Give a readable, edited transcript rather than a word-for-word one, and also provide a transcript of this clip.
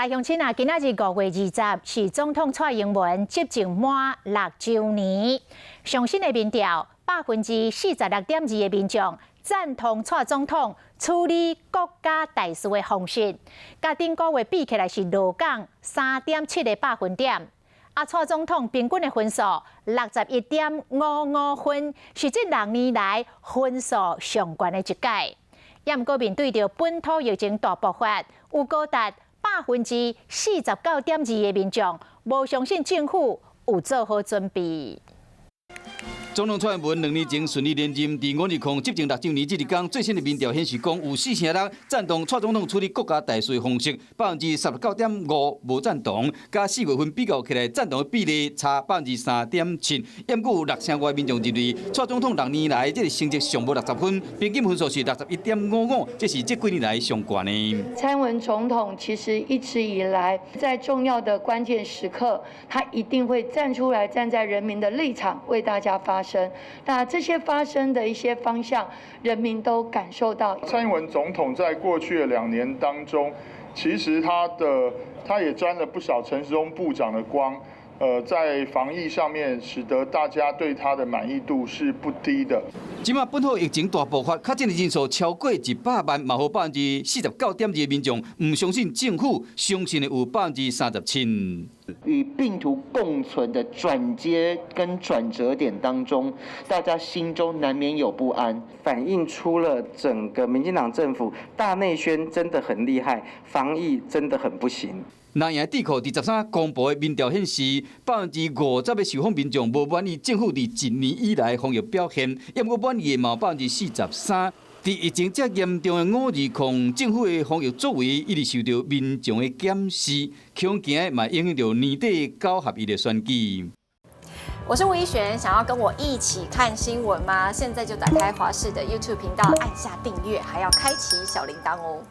來鄉親啊，今仔日5月20是總統蔡英文執政滿6週年。上新的民調，46.2%的民眾贊同蔡總統處理國家大事的方式，佮頂個月比起來是落降3.7個百分點。啊，蔡總統平均的分數61.55分，是這6年來分數上懸的一屆。也毋過面對著本土疫情大爆發，有高達49.2%的民眾無相信政府有做好準備。總統蔡英文2年前順利連任，佇5/20執政6週年這一工，最新的民調顯示講，有4成6贊同蔡總統處理國家大事的方式，19.5%無贊同，佮4月份比較起來，贊同的比例差3.7%。毋過有6成外民眾認為，蔡總統6年來這个成績上無60分，平均分數是61.55，這是這幾年來上懸的。蔡英文總統其實一直以來，在重要的關鍵時刻，他一定會站出來，站在人民的立場，為大家發聲。那這些發聲的一些方向，人民都感受到。蔡英文總統在過去的2年當中，其實他也沾了不少陳時中部長的光，在防疫上面，使得大家對他的滿意度是不低的。這馬本土疫情大爆發，確診的人數超過100萬，嘛予49.2%的民眾毋相信政府，相信的有37%。與病毒共存的轉接跟轉折點當中，大家心中難免有不安，反映出了整個民進黨政府大內宣真的很厲害，防疫真的很不行。南營智庫佇13公布的民調顯示，50%的受訪民眾無滿意政府佇一年以來防疫表現，抑閣滿意的嘛43%。佇疫情遮嚴重的5/20，政府的防疫作為一直受到民眾的檢視，恐驚嘛影響著年底九合一的選舉。我是吳怡璇，想要跟我一起看新聞嗎？現在就打開華視的 YouTube 頻道，按下訂閱，還要開啟小鈴鐺哦。